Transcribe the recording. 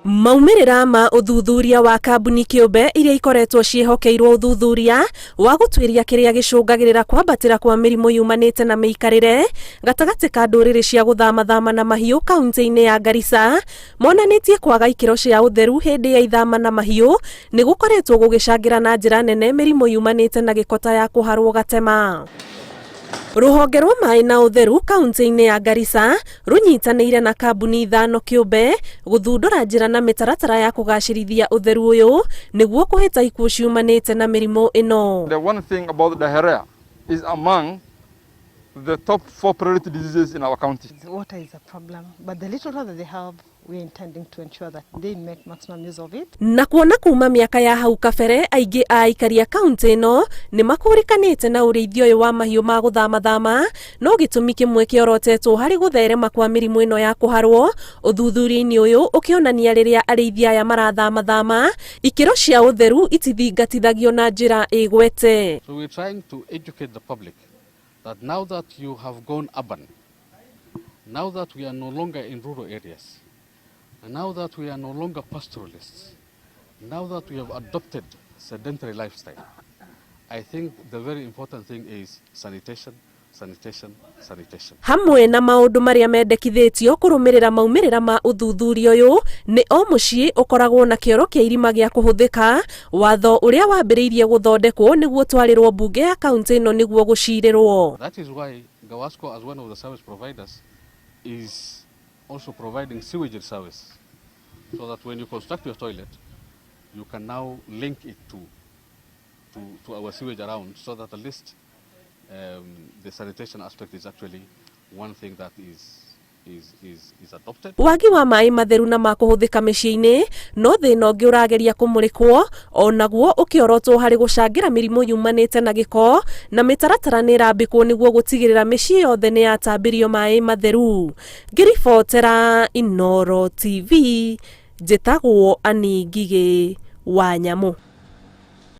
Maumĩrĩra ma ũthuthuria wa kambuni kĩũmbe iria ikoretwo ciĩhokeirwo ũthuthuria wa gũtuĩria kĩrĩa gĩcũngagĩrĩra kwambatĩra kwa mĩrimũ yumanĩte na mĩikarĩre gatagatĩ ka ndũrĩrĩ cia gũthamathama na mahiũ kaunti-inĩ ya Garissa monanĩtie kwaga ikĩro cia ũtheru hĩndĩ ya ithama na mahiũ nĩ gũkoretwo gũgĩcangĩra na njĩra nene mĩrimũ yumanĩte na gĩko ta ya kũharwo gatema. Rũhonge rwa maĩ na ũtheru kaunti-inĩ ya Garissa rũnyitanĩire na kambuni ithano kĩũmbe gũthundũra njĩra na mĩtaratara ya kũgacĩrithia ũtheru ũyũ nĩguo kũhĩta ikuũ ciumanĩte na mĩrimũ ĩno. The one thing about diarrhea is among the top four priority diseases in our county. Water is a problem, but the little water that they have, we are intending to ensure that they make maximum use of it. Na kuona kuma mĩaka ya hau kabere aingĩ a aikari a kaunti ĩno nĩ makũrĩkanĩte na ũrĩithia ũyũ wa mahiũ ma gũthamathama, no gĩtũmi kĩmwe kĩorotetwo harĩ gũtherema kwa mĩrimũ ĩno ya kũharwo ũthuthuria-inĩ ũyũ ũkĩonania rĩrĩa arĩithia aya marathamathama ikĩro cia ũtheru itithingatithagio na njĩra ĩgwete. So we're trying to educate the public that now that you have gone urban, now that we are no longer in rural areas, and now that we are no longer pastoralists, now that we have adopted sedentary lifestyle, I think the very important thing is sanitation, sanitation, sanitation. Hamwe na maũndũ marĩa mendekithĩtio kũrũmĩrĩra maumĩrĩra ma ũthuthuria ũyũ nĩ o mũciĩ ũkoragwo na kĩoro kĩa irima gĩa kũhũthĩka, watho ũrĩa wambĩrĩirie gũthondekwo nĩguo twarĩrwo mbunge ya kaunti ĩno nĩguo gũcirĩrwo. That is why Gawasco, as one of the service providers, is also providing sewage service, so that when you construct your toilet, you can now link it to our sewage around, so that at least the sanitation aspect is actually one thing that is adopted. Wagi wa maĩ matheru na ma kũhũthĩka mĩciĩ-inĩ no thĩna ũngĩ ũrageria kũmũrĩkwo onaguo ũkĩorotwo harĩ gũcangĩra mĩrimũ yumanĩte na gĩko, na mĩtaratara nĩ ĩrambĩkwo nĩguo gũtigĩrĩra mĩciĩ yothe nĩ yatambĩrio maĩ matheru. Ngĩribotera Inooro TV, njĩtagwo Annie Ngigĩ wa Nyamũ.